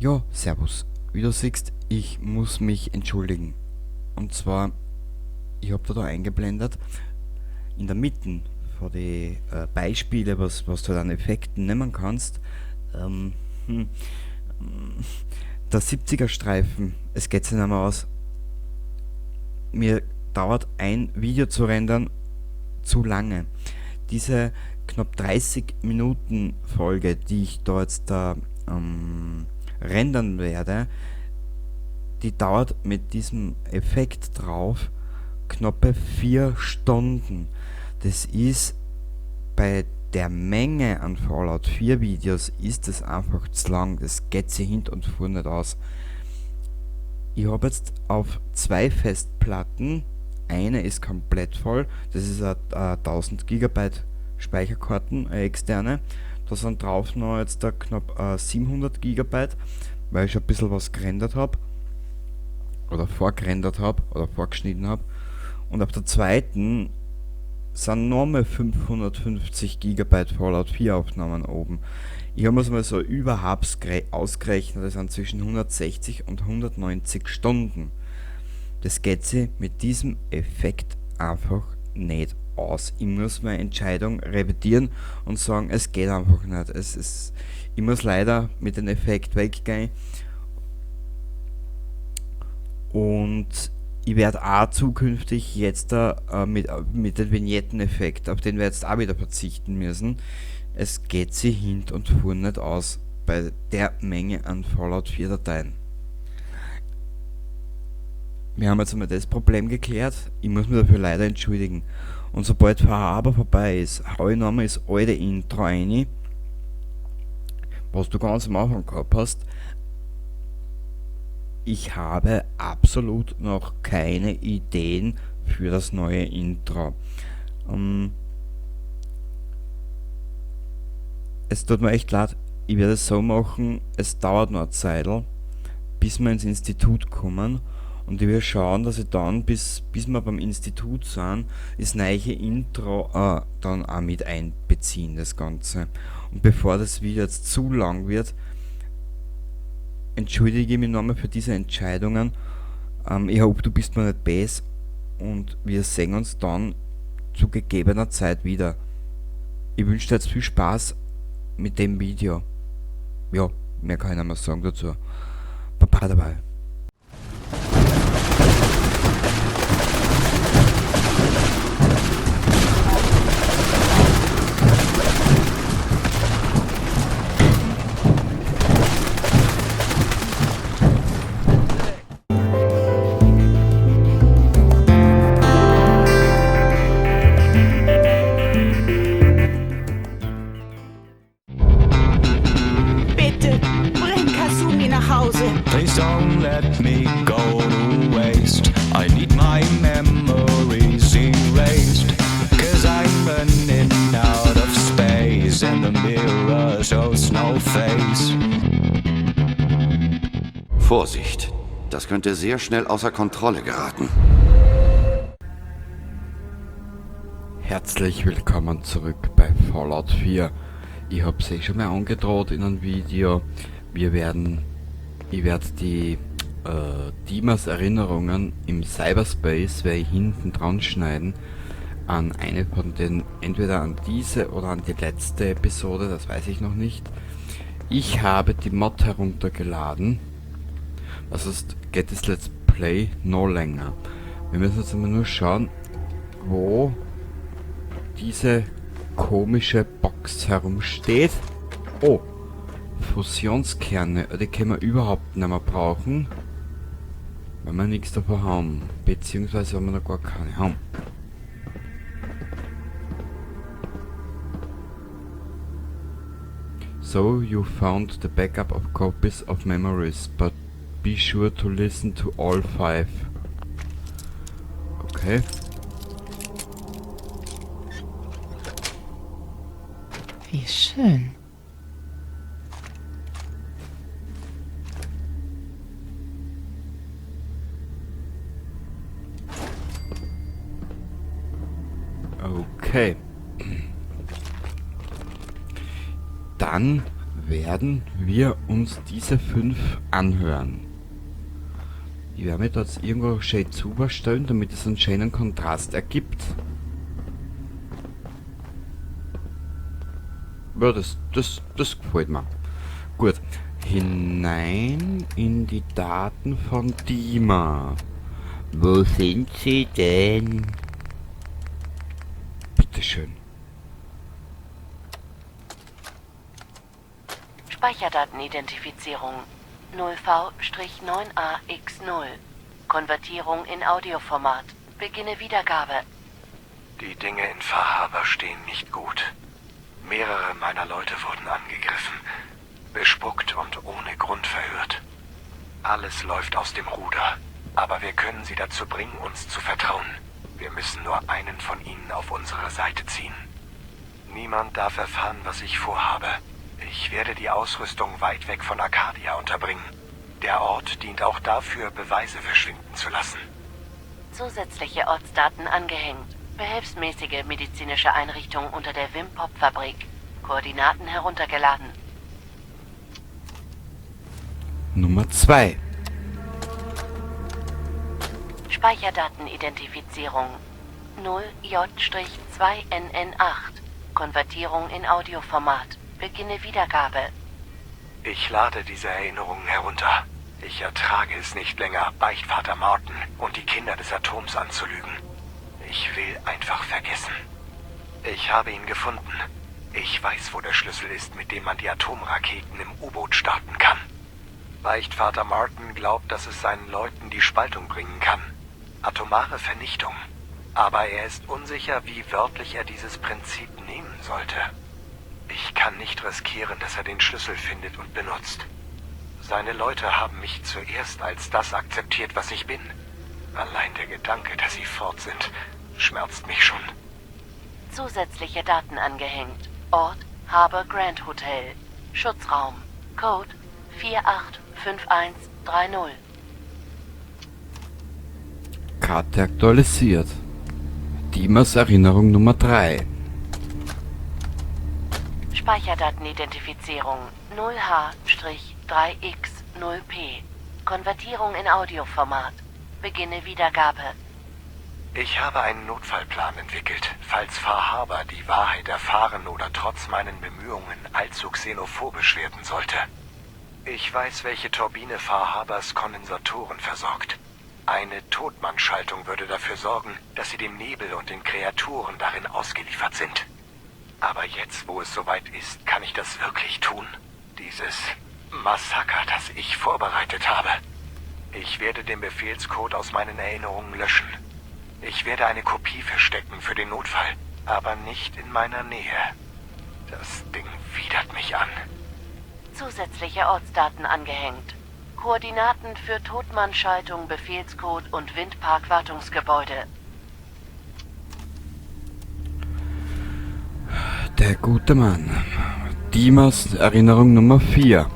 Ja, servus. Wie du siehst, ich muss mich entschuldigen. Und zwar, ich hab da eingeblendet, in der Mitte von den Beispiele, was du an Effekten nehmen kannst, der 70er Streifen, es geht sich nicht mehr aus. Mir dauert ein Video zu rendern zu lange. Diese knapp 30 Minuten Folge, die ich da jetzt da rendern werde, die dauert mit diesem Effekt drauf knappe 4 Stunden. Das ist bei der Menge an Fallout 4 Videos ist das einfach zu lang. Das geht sich hint und vorne nicht aus. Ich habe jetzt auf 2 Festplatten, eine ist komplett voll, das ist eine 1000 Gigabyte Speicherkarten, eine externe. Da sind drauf noch jetzt da knapp 700 Gigabyte, weil ich schon ein bisschen was gerendert hab oder vorgerendert hab oder vorgeschnitten hab. Und auf der zweiten sind nochmal 550 Gigabyte Fallout 4 Aufnahmen oben. Ich hab mir's mal so überhaupt ausgerechnet, das sind zwischen 160 und 190 Stunden. Das geht sich mit diesem Effekt einfach nicht aus. Ich muss meine Entscheidung revidieren und sagen, es geht einfach nicht. Ich muss leider mit dem Effekt weggehen. Und ich werde auch zukünftig jetzt da mit dem Vignetteneffekt, auf den wir jetzt auch wieder verzichten müssen. Es geht sich hint und vorn nicht aus bei der Menge an Fallout 4 Dateien. Wir haben jetzt einmal das Problem geklärt. Ich muss mich dafür leider entschuldigen. Und sobald Far Harbor vorbei ist, hau ich nochmal das alte Intro rein, was du ganz am Anfang gehabt hast. Ich habe absolut noch keine Ideen für das neue Intro. Es tut mir echt leid, ich werde es so machen, es dauert noch eine Zeit, bis wir ins Institut kommen. Und ich werde schauen, dass ich dann, bis wir beim Institut sind, das neue Intro dann auch mit einbeziehen, das Ganze. Und bevor das Video jetzt zu lang wird, entschuldige ich mich nochmal für diese Entscheidungen. Ich hoffe, du bist mir nicht böse und wir sehen uns dann zu gegebener Zeit wieder. Ich wünsche dir jetzt viel Spaß mit dem Video. Ja, mehr kann ich nicht mehr sagen dazu. Baba dabei. Bitte, bring Kasumi nach Hause. Please don't let me go to waste. I need my memories erased. 'Cause I'm running out of space and the mirror shows no face. Vorsicht, das könnte sehr schnell außer Kontrolle geraten. Herzlich willkommen zurück bei Fallout 4. Ich hab's eh schon mal angedroht in einem Video. Ich werd die Dimas Erinnerungen im Cyberspace, werde ich hinten dran schneiden, an eine von den, entweder an diese oder an die letzte Episode, das weiß ich noch nicht. Ich habe die Mod heruntergeladen. Das heißt, geht das Let's Play noch länger. Wir müssen jetzt einmal nur schauen, wo diese komische Box herumsteht. Oh, Fusionskerne, die können wir überhaupt nicht mehr brauchen, weil wir nichts davon haben, beziehungsweise wenn wir noch gar keine haben. So you found the backup of copies of memories, but be sure to listen to all 5. Okay. Wie schön. Okay. Dann werden wir uns diese 5 anhören. Ich werde mir da jetzt irgendwo schön zustellen, damit es einen schönen Kontrast ergibt. Ja, das gefällt mir. Gut. Hinein in die Daten von Dima. Wo sind sie denn? Bitteschön. Speicherdatenidentifizierung 0V-9AX0. Konvertierung in Audioformat. Beginne Wiedergabe. Die Dinge in Far Harbor stehen nicht gut. Mehrere meiner Leute wurden angegriffen, bespuckt und ohne Grund verhört. Alles läuft aus dem Ruder, aber wir können sie dazu bringen, uns zu vertrauen. Wir müssen nur einen von ihnen auf unsere Seite ziehen. Niemand darf erfahren, was ich vorhabe. Ich werde die Ausrüstung weit weg von Arcadia unterbringen. Der Ort dient auch dafür, Beweise verschwinden zu lassen. Zusätzliche Ortsdaten angehängt. Behelfsmäßige medizinische Einrichtung unter der Wimpop-Fabrik. Koordinaten heruntergeladen. Nummer 2. Speicherdatenidentifizierung 0J-2NN8. Konvertierung in Audioformat. Beginne Wiedergabe. Ich lade diese Erinnerungen herunter. Ich ertrage es nicht länger, Beichtvater Martin und die Kinder des Atoms anzulügen. Ich will einfach vergessen. Ich habe ihn gefunden. Ich weiß, wo der Schlüssel ist, mit dem man die Atomraketen im U-Boot starten kann. Beichtvater Martin glaubt, dass es seinen Leuten die Spaltung bringen kann. Atomare Vernichtung. Aber er ist unsicher, wie wörtlich er dieses Prinzip nehmen sollte. Ich kann nicht riskieren, dass er den Schlüssel findet und benutzt. Seine Leute haben mich zuerst als das akzeptiert, was ich bin. Allein der Gedanke, dass sie fort sind, schmerzt mich schon. Zusätzliche Daten angehängt. Ort Harbor Grand Hotel. Schutzraum. Code 485130. Karte aktualisiert. Dimas Erinnerung Nummer 3. Speicherdatenidentifizierung 0H-3X0P. Konvertierung in Audioformat. Beginne Wiedergabe. Ich habe einen Notfallplan entwickelt, falls Far Harbor die Wahrheit erfahren oder trotz meinen Bemühungen allzu xenophobisch werden sollte. Ich weiß, welche Turbine Far Harbors Kondensatoren versorgt. Eine Totmannschaltung würde dafür sorgen, dass sie dem Nebel und den Kreaturen darin ausgeliefert sind. Aber jetzt, wo es soweit ist, kann ich das wirklich tun? Dieses Massaker, das ich vorbereitet habe. Ich werde den Befehlscode aus meinen Erinnerungen löschen. Ich werde eine Kopie verstecken für den Notfall, aber nicht in meiner Nähe. Das Ding widert mich an. Zusätzliche Ortsdaten angehängt. Koordinaten für Totmannschaltung, Befehlscode und Windpark-Wartungsgebäude. Der gute Mann. Dimas Erinnerung Nummer 4.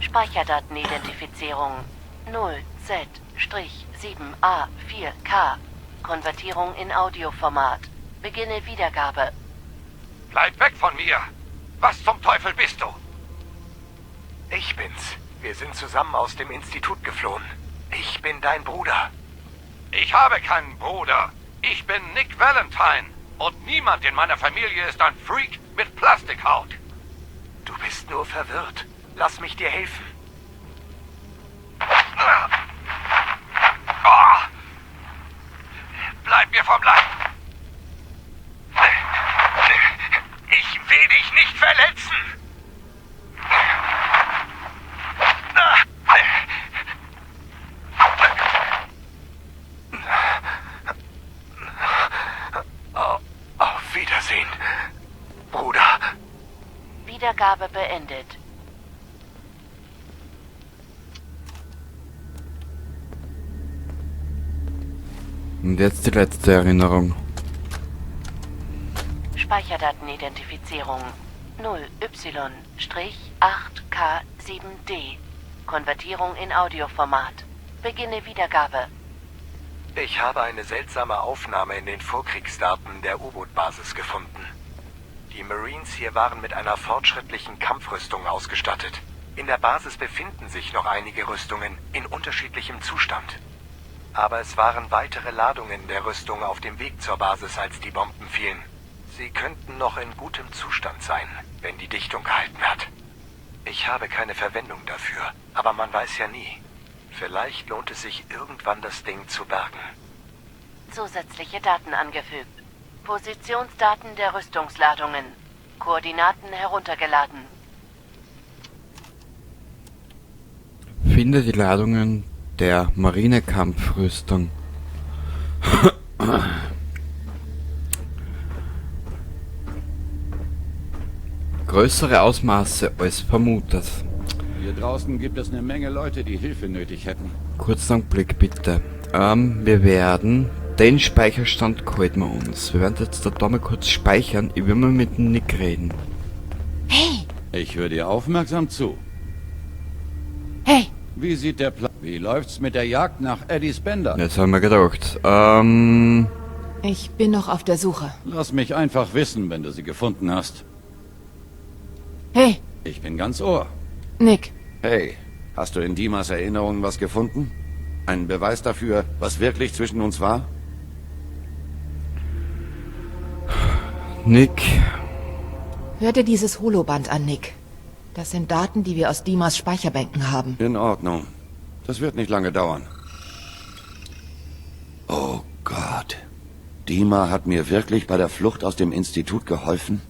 Speicherdatenidentifizierung 0Z-7A4K. Konvertierung in Audioformat. Beginne Wiedergabe. Bleib weg von mir! Was zum Teufel bist du? Ich bin's. Wir sind zusammen aus dem Institut geflohen. Ich bin dein Bruder. Ich habe keinen Bruder. Ich bin Nick Valentine. Und niemand in meiner Familie ist ein Freak mit Plastikhaut. Du bist nur verwirrt. Lass mich dir helfen. Oh. Bleib mir vom Leib. Ich will dich nicht verletzen. Auf Wiedersehen, Bruder. Wiedergabe beendet. Und jetzt die letzte Erinnerung. Speicherdatenidentifizierung 0Y-8K7D. Konvertierung in Audioformat. Beginne Wiedergabe. Ich habe eine seltsame Aufnahme in den Vorkriegsdaten der U-Boot-Basis gefunden. Die Marines hier waren mit einer fortschrittlichen Kampfrüstung ausgestattet. In der Basis befinden sich noch einige Rüstungen in unterschiedlichem Zustand. Aber es waren weitere Ladungen der Rüstung auf dem Weg zur Basis, als die Bomben fielen. Sie könnten noch in gutem Zustand sein, wenn die Dichtung gehalten hat. Ich habe keine Verwendung dafür, aber man weiß ja nie. Vielleicht lohnt es sich irgendwann, das Ding zu bergen. Zusätzliche Daten angefügt. Positionsdaten der Rüstungsladungen. Koordinaten heruntergeladen. Finde die Ladungen der Marinekampfrüstung. Größere Ausmaße als vermutet. Hier draußen gibt es eine Menge Leute, die Hilfe nötig hätten. Kurzen Augenblick bitte. Wir werden den Speicherstand halten wir uns. Wir werden jetzt da mal kurz speichern. Ich will mal mit dem Nick reden. Hey! Ich höre dir aufmerksam zu. Hey! Wie sieht der Plan? Wie läuft's mit der Jagd nach Eddie Spender? Jetzt haben wir gedacht. Ich bin noch auf der Suche. Lass mich einfach wissen, wenn du sie gefunden hast. Hey! Ich bin ganz Ohr. Nick. Hey, hast du in Dimas Erinnerungen was gefunden? Einen Beweis dafür, was wirklich zwischen uns war? Nick. Hör dir dieses Holoband an, Nick. Das sind Daten, die wir aus Dimas Speicherbänken haben. In Ordnung. Das wird nicht lange dauern. Oh Gott. Dima hat mir wirklich bei der Flucht aus dem Institut geholfen?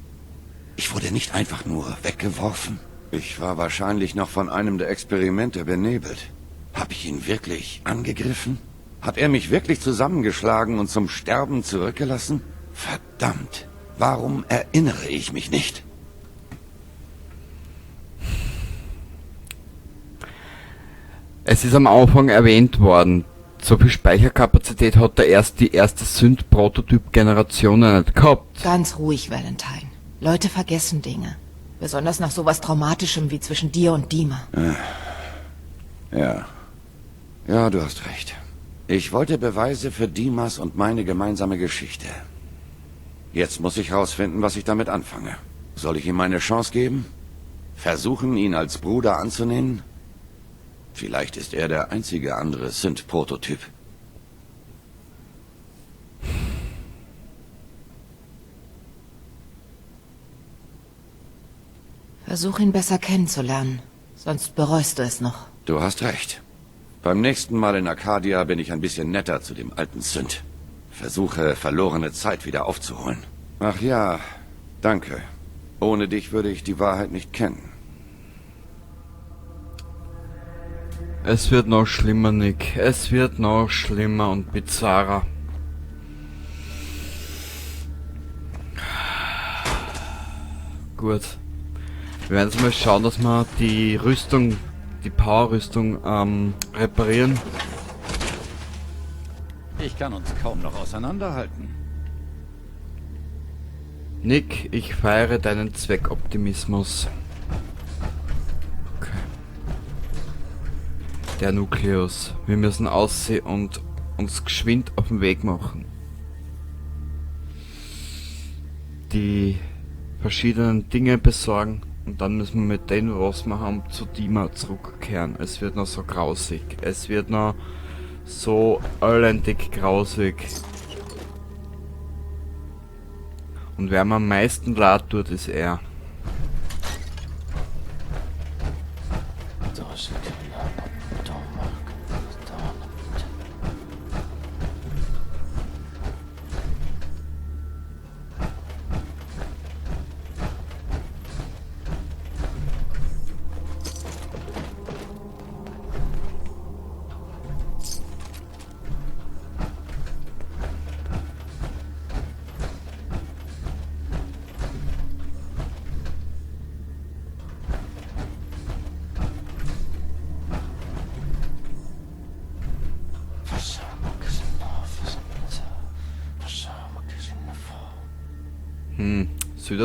Ich wurde nicht einfach nur weggeworfen. Ich war wahrscheinlich noch von einem der Experimente benebelt. Hab ich ihn wirklich angegriffen? Hat er mich wirklich zusammengeschlagen und zum Sterben zurückgelassen? Verdammt! Warum erinnere ich mich nicht? Es ist am Anfang erwähnt worden, so viel Speicherkapazität hat der erst die erste Synth-Prototyp-Generation nicht gehabt. Ganz ruhig, Valentine. Leute vergessen Dinge. Besonders nach sowas Traumatischem wie zwischen dir und Dima. Ja. Ja, du hast recht. Ich wollte Beweise für Dimas und meine gemeinsame Geschichte. Jetzt muss ich rausfinden, was ich damit anfange. Soll ich ihm eine Chance geben? Versuchen, ihn als Bruder anzunehmen? Vielleicht ist er der einzige andere Synth-Prototyp. Versuch ihn besser kennenzulernen, sonst bereust du es noch. Du hast recht. Beim nächsten Mal in Arcadia bin ich ein bisschen netter zu dem alten Synth. Versuche, verlorene Zeit wieder aufzuholen. Ach ja, danke. Ohne dich würde ich die Wahrheit nicht kennen. Es wird noch schlimmer, Nick. Es wird noch schlimmer und bizarrer. Gut. Wir werden jetzt mal schauen, dass wir die Rüstung, die Power-Rüstung, reparieren. Ich kann uns kaum noch auseinanderhalten. Nick, ich feiere deinen Zweckoptimismus. Okay. Der Nukleus. Wir müssen aussehen und uns geschwind auf den Weg machen. Die verschiedenen Dinge besorgen und dann müssen wir mit dem, was wir haben, zu Dima zurückkehren. Es wird noch so grausig. Es wird noch so elendig grausig. Und wer mir am meisten leid tut, ist er.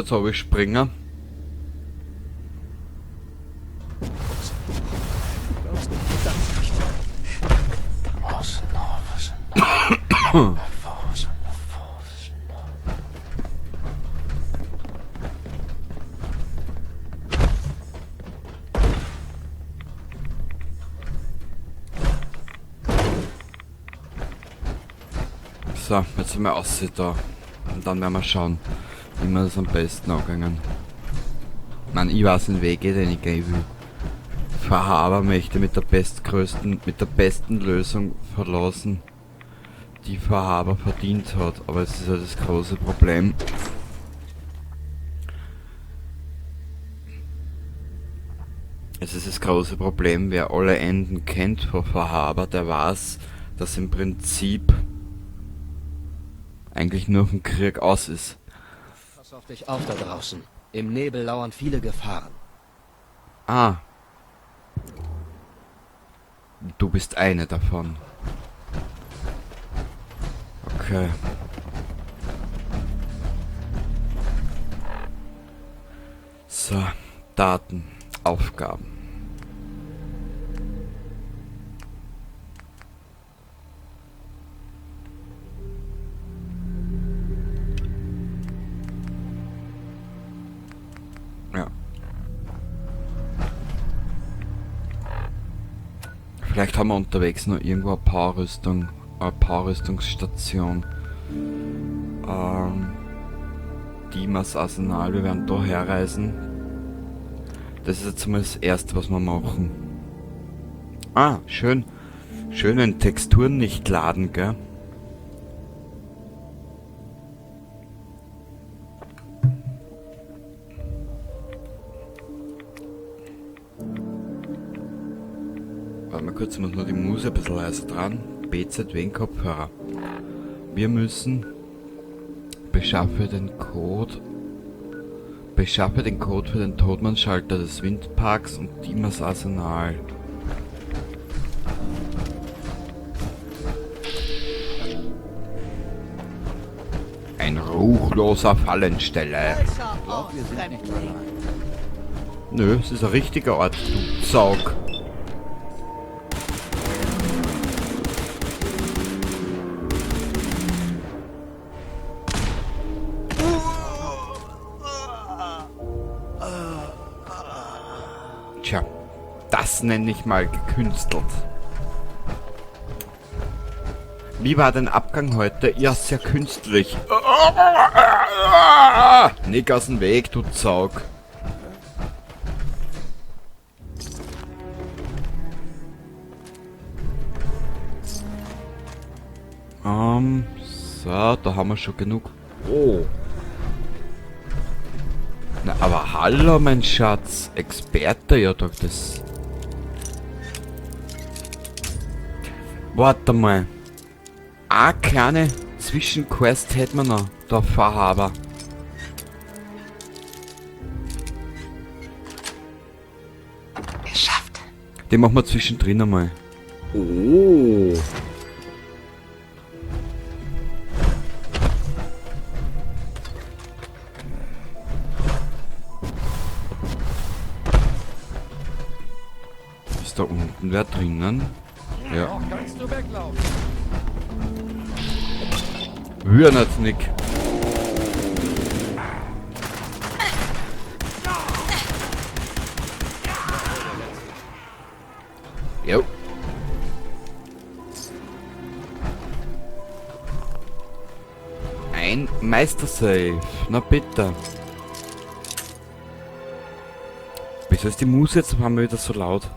Soll ich jetzt springen? So, jetzt sind wir aussehen da. Und dann werden wir schauen, wie wir das am besten angegangen. Ich meine, ich weiß den Weg, den ich gehen will. Far Harbor möchte mit der bestgrößten, mit der besten Lösung verlassen, die Far Harbor verdient hat. Aber es ist ja das große Problem. Es ist das große Problem, wer alle Enden kennt von Far Harbor, der weiß, dass im Prinzip eigentlich nur auf den Krieg aus ist. Pass auf dich auf da draußen. Im Nebel lauern viele Gefahren. Ah. Du bist eine davon. Okay. So, Daten, Aufgaben. Ja. Vielleicht haben wir unterwegs noch irgendwo eine Powerrüstung, eine Powerrüstungsstation. Dimas Arsenal, wir werden da herreisen. Das ist jetzt mal das Erste, was wir machen. Ah, schön. Schön, wenn Texturen nicht laden, gell? Warte mal kurz, ich muss nur die Muse ein bisschen leiser dran. BZW-Kopfhörer. Wir müssen... Beschaffe den Code... Beschaffe den Code für den Totmannschalter des Windparks und Dimas Arsenal. Ein ruchloser Fallenstelle. Nö, es ist ein richtiger Ort, du Saug. Tja, das nenne ich mal gekünstelt. Wie war dein Abgang heute? Ja, sehr künstlich. Nick aus dem Weg, du Zaug. So, da haben wir schon genug. Oh. Na, aber hallo, mein Schatz. Experte, ja doch, das... Warte mal. Eine kleine Zwischenquest hätten wir noch. Der Far Harbor. Geschafft. Den machen wir zwischendrin einmal. Oh. Ist da unten wer drinnen? Ja. Wür nicht, Nick. Jo. Ein Meistersafe. Na bitte. Wieso ist die Muse jetzt auf einmal wieder so laut?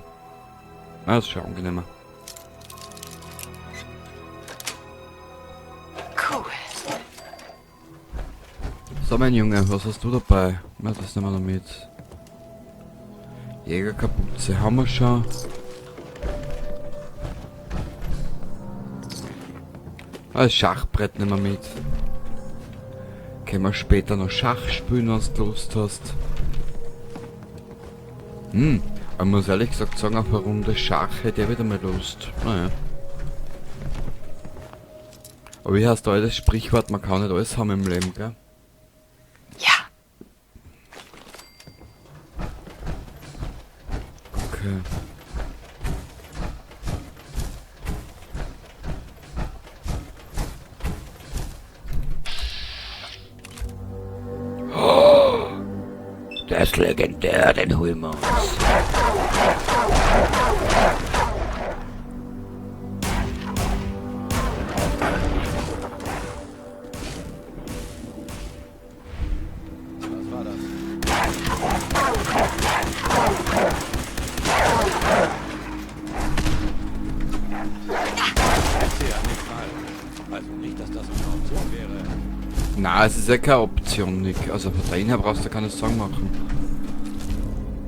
Ah, das ist schon angenehmer. Cool. So, mein Junge, was hast du dabei? Na, das nehmen wir noch mit. Jägerkapuze haben wir schon. Ah, das Schachbrett nehmen wir mit. Können wir später noch Schach spielen, wenn du Lust hast. Aber ich muss ehrlich gesagt sagen, auf eine Runde Schach hätte ich wieder mal Lust. Naja. Aber wie heißt da das Sprichwort, man kann nicht alles haben im Leben, gell? Ja. Okay. Oh, der ist legendär, den holen wir uns. Na, es ist ja keine Option, Nick. Also von daher her brauchst du keine Sorgen machen.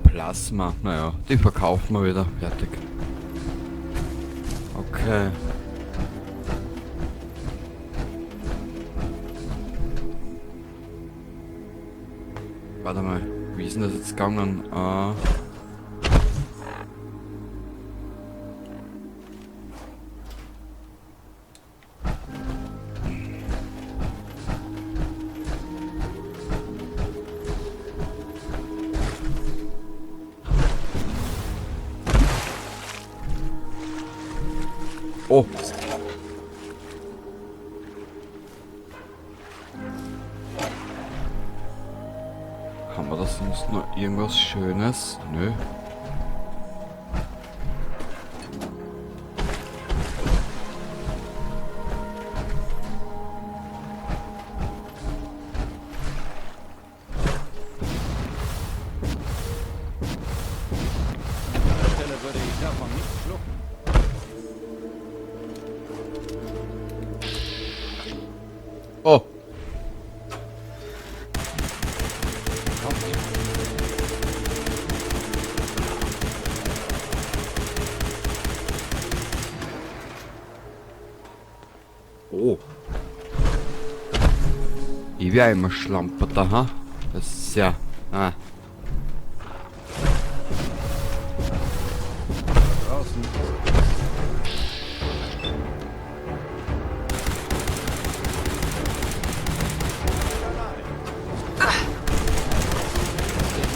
Plasma, naja, die verkaufen wir wieder. Fertig. Okay. Warte mal, wie ist denn das jetzt gegangen? Oh. Haben wir da sonst noch irgendwas Schönes? Nö. Stelle würde ich davon nicht schlucken. Oh. Oh. Ich wär immer schlamperter, ha? Das ist ja... Ah.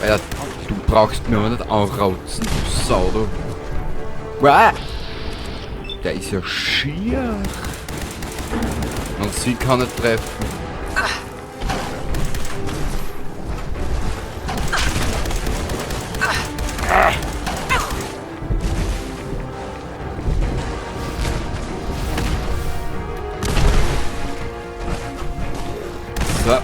Alter, du brauchst mir aber nicht anrauzen, du Sau, du. Uah! Der ist ja schier. Und sie kann nicht treffen. So.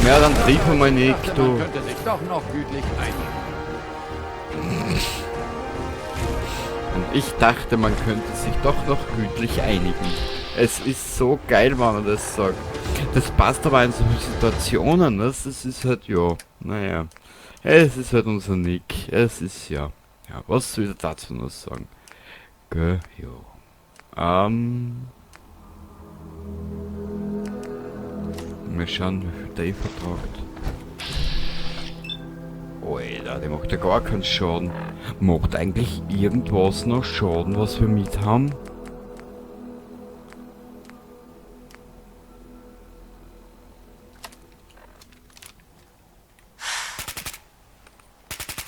Ja, dann triff mal nicht, du. Man könnte sich doch noch gütlich einigen. Und ich dachte, man könnte sich doch noch gütlich einigen. Es ist so geil, wenn man das sagt. Das passt aber in solchen Situationen, ne? Das ist halt, ja, naja. Es ist halt unser Nick. Es ist ja. Ja, was soll ich dazu noch sagen? Gell, ja. Mal schauen, wie viel der vertragt. Alter, der macht ja gar keinen Schaden. Macht eigentlich irgendwas noch Schaden, was wir mit haben?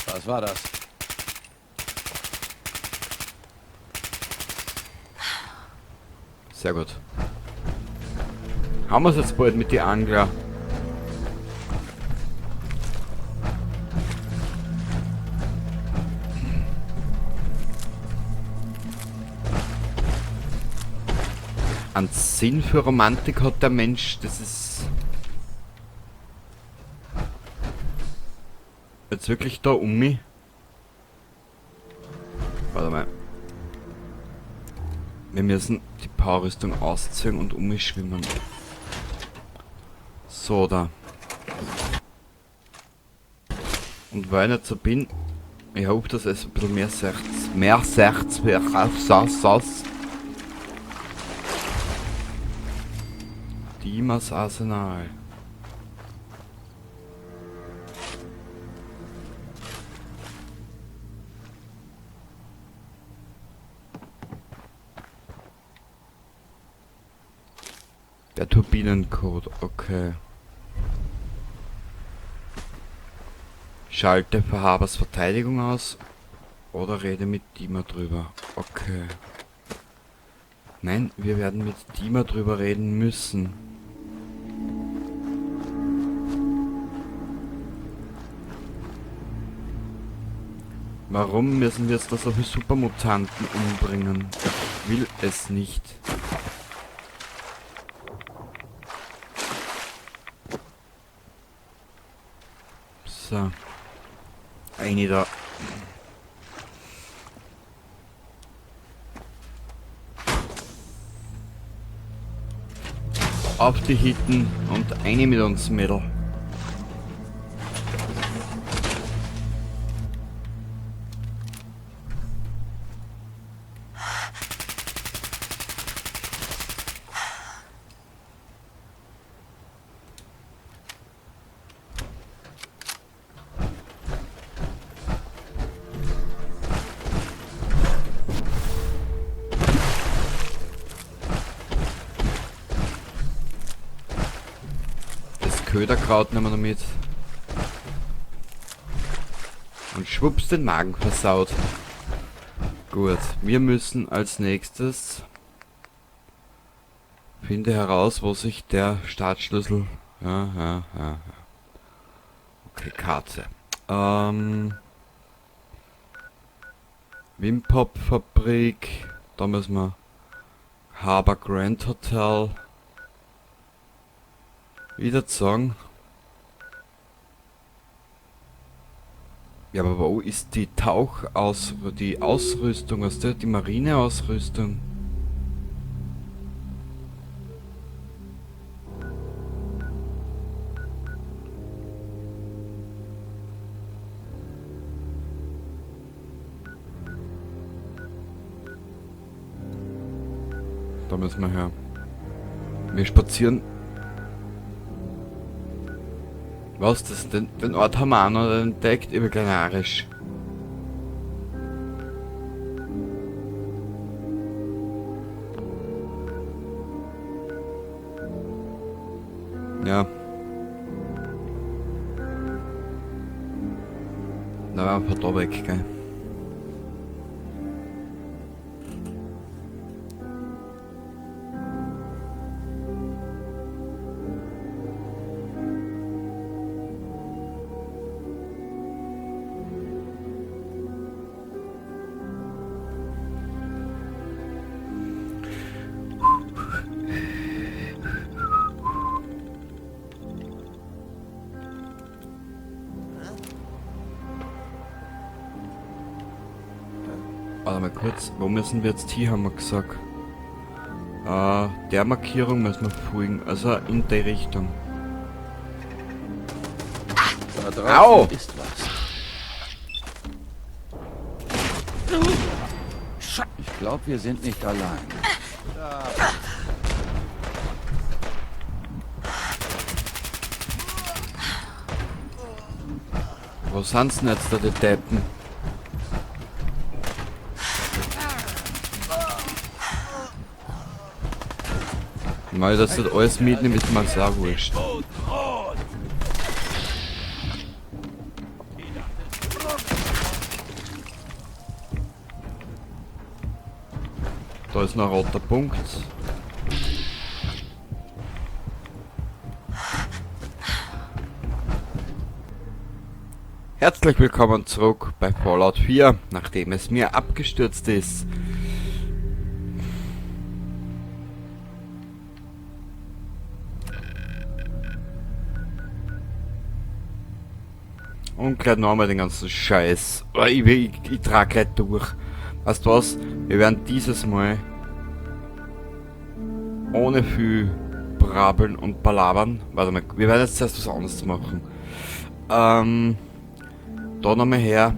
Was war das? Sehr gut. Haben wir's jetzt bald mit den Angler? Einen Sinn für Romantik hat der Mensch, das ist jetzt wirklich da um mich. Warte mal. Wir müssen die Powerrüstung ausziehen und um mich schwimmen. So, da. Und weil ich nicht so bin, ich hoffe, dass es ein bisschen mehr Serz, mehr Serz, mehr Sass, Sass. Dimas Arsenal. Der Turbinencode, okay. Schalte Fahabers Verteidigung aus oder rede mit Dima drüber. Okay. Nein, wir werden mit Dima drüber reden müssen. Warum müssen wir jetzt da so viele Supermutanten umbringen? Ich will es nicht. So. Eine da. Auf die Hitten und eine mit uns, Mädel. Köderkraut nehmen wir noch mit. Und schwupps den Magen versaut. Gut, wir müssen als nächstes... Finde heraus, wo sich der Startschlüssel... Ja. Okay, Karte. Wimpop-Fabrik. Da müssen wir... Harbor Grand Hotel. Wieder sagen. Ja, aber wo ist die die Ausrüstung, was ist die Marineausrüstung? Da müssen wir her. Wir spazieren. Was, das, den Ort haben wir auch noch entdeckt, über Kanarisch. Ja. Da waren wir da weg, gell? Warte mal kurz, wo müssen wir jetzt hier, haben wir gesagt. Der Markierung müssen wir folgen, also in die Richtung. Da draußen Au! ist was. Ich glaub, wir sind nicht allein. Wo sind's denn jetzt da die Deppen? Mal, dass das alles mitnehmen, ist mir auch wurscht. Da ist noch ein roter Punkt. Herzlich willkommen zurück bei Fallout 4, nachdem es mir abgestürzt ist. Und gleich nochmal den ganzen Scheiß. Oh, ich trag gleich durch. Weißt du was? Wir werden dieses Mal ohne viel Brabbeln und Palabern. Warte mal, wir werden jetzt zuerst was anderes machen. Da nochmal her.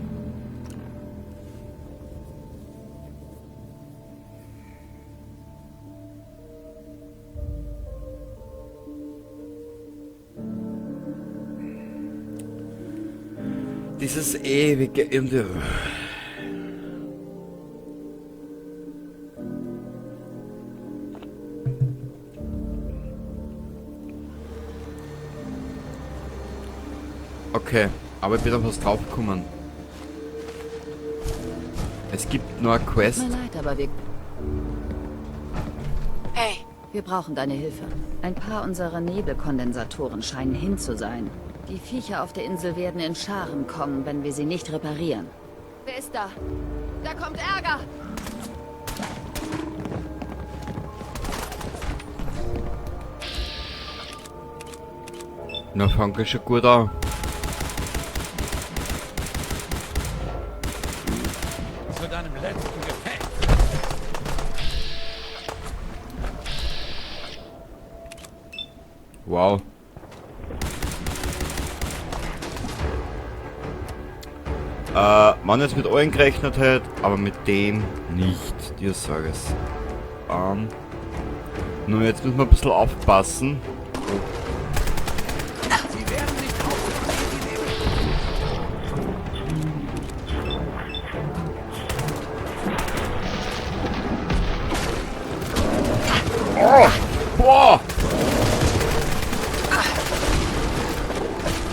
Dieses ewige Ende. Okay, aber ich bin auf was draufgekommen. Es gibt noch eine Quest. Tut mir leid, aber wir... Hey. Wir brauchen deine Hilfe. Ein paar unserer Nebelkondensatoren scheinen hin zu sein. Die Viecher auf der Insel werden in Scharen kommen, wenn wir sie nicht reparieren. Wer ist da? Da kommt Ärger! Na, fang ich schon gut an. Zu deinem letzten Gefecht. Wenn ich jetzt mit allen gerechnet hätte, aber mit dem nicht, dir sag es. Nur jetzt müssen wir ein bisschen aufpassen. Oh! Boah!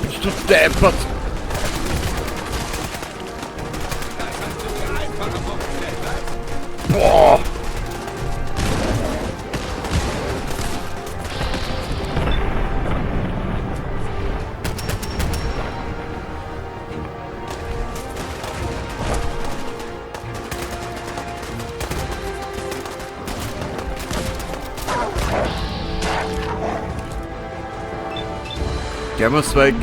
Bist du deppert? Boah! Der muss weg.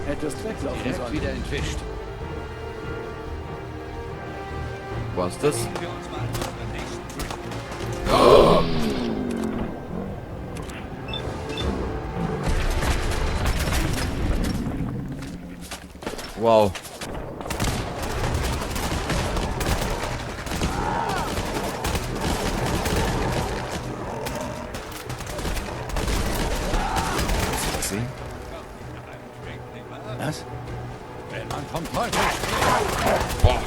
Hättest weglaufen sollen. Wieder entwischt. War's das? Oh. Wow. Was? Wenn man vom Teufel spricht. Boah.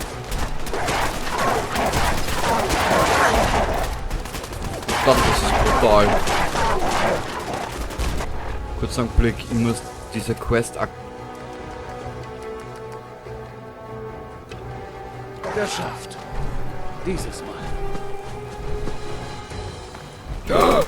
Verdammt, das ist brutal. Kurzer Blick, ich muss diese Quest ak- Geschafft. Dieses Mal. Ja.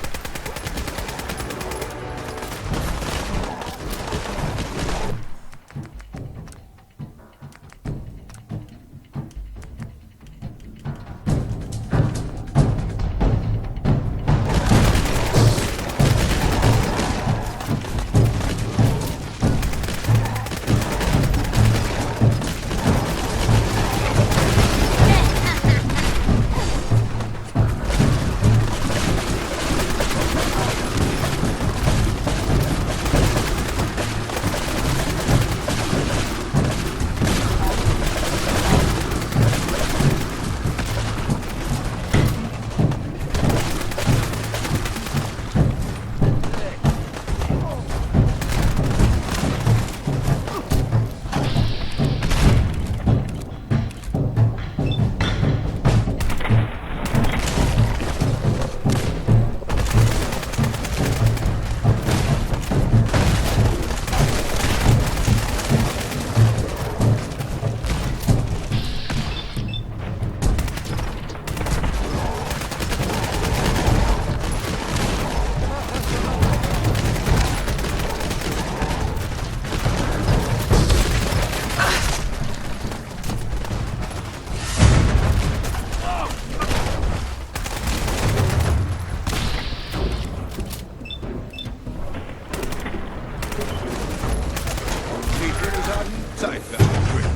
Zeit für einen Drink.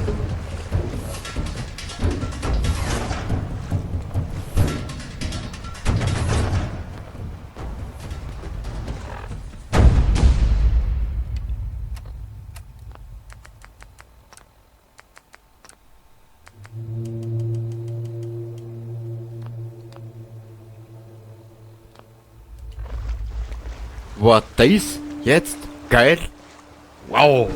War das jetzt geil? Wow!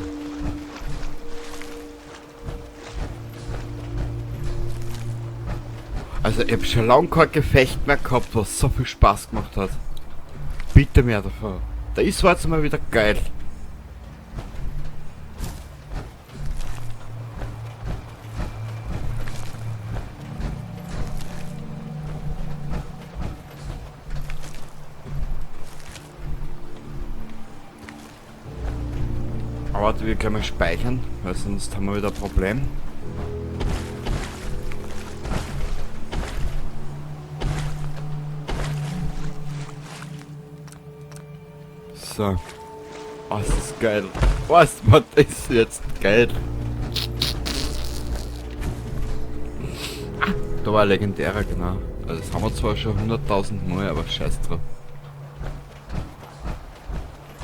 Also ich hab schon lange kein Gefecht mehr gehabt, was so viel Spaß gemacht hat. Bitte mehr davon. Das war jetzt mal wieder geil. Aber warte, wir können mal speichern, weil sonst haben wir wieder ein Problem. So. Oh, das ist geil. Was war das jetzt geil? Ah, da war ein legendärer, genau. Also das haben wir zwar schon 100.000 Mal, aber scheiß drauf.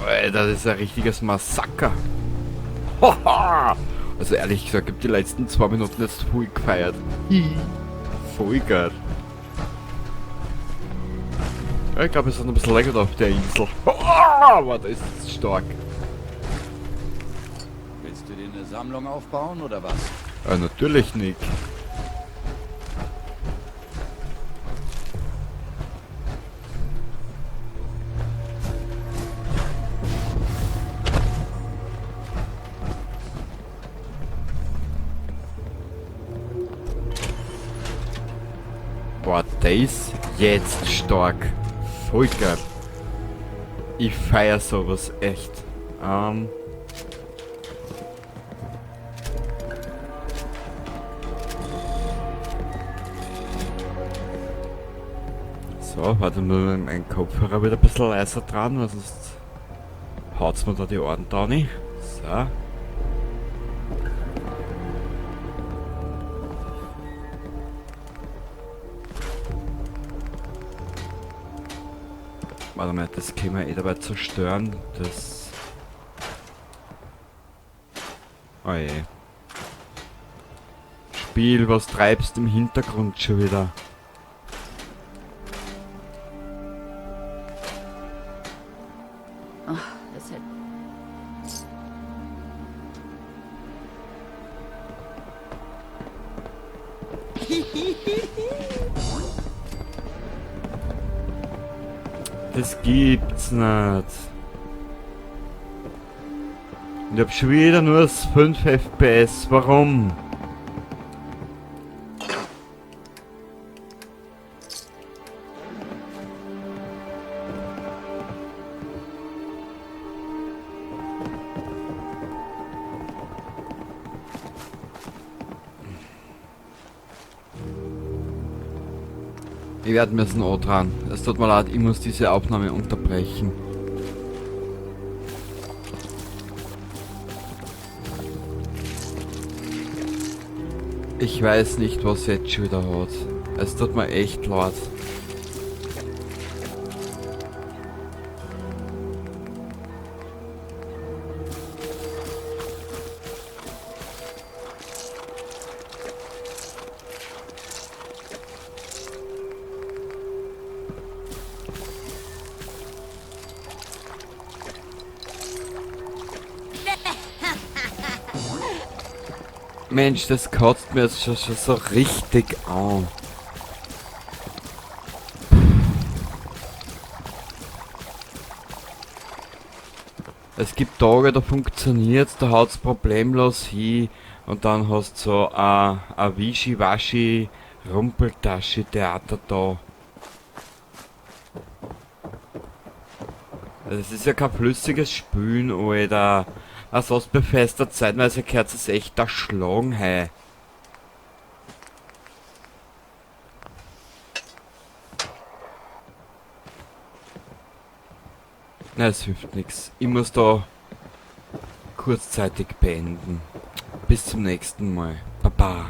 Alter, das ist ein richtiges Massaker. Haha! Also ehrlich gesagt, ich hab die letzten 2 Minuten jetzt voll gefeiert. Voll geil. Ja, ich glaube, es ist noch ein bisschen länger auf der Insel. Aber das ist stark. Willst du dir eine Sammlung aufbauen oder was? Ja, natürlich nicht. Boah, das ist jetzt stark. Voll geil. Ich feier sowas echt. So, warte mal, mein Kopfhörer wieder ein bisschen leiser dran, weil sonst haut's mir da die Ohren da nicht. So. Warte mal, das können wir eh dabei zerstören. Das. Oh je. Spiel, was treibst du im Hintergrund schon wieder? Ach, das hätte. Das gibt's nicht. Und ich hab schon wieder nur das 5 FPS. Warum? Ich werde mir das dran. Es tut mir leid, ich muss diese Aufnahme unterbrechen. Ich weiß nicht, was jetzt schon wieder hat. Es tut mir echt leid. Mensch, das kotzt mir jetzt schon so richtig an. Es gibt Tage, da funktioniert's, da haut's problemlos hin und dann hast du so ein Wischiwaschi Rumpeltasche-Theater da. Das ist ja kein flüssiges Spülen, Alter. Also aus befester zeitweise gehört es echt erschlagen, hey. Na, es hilft nix. Ich muss da kurzzeitig beenden. Bis zum nächsten Mal. Baba.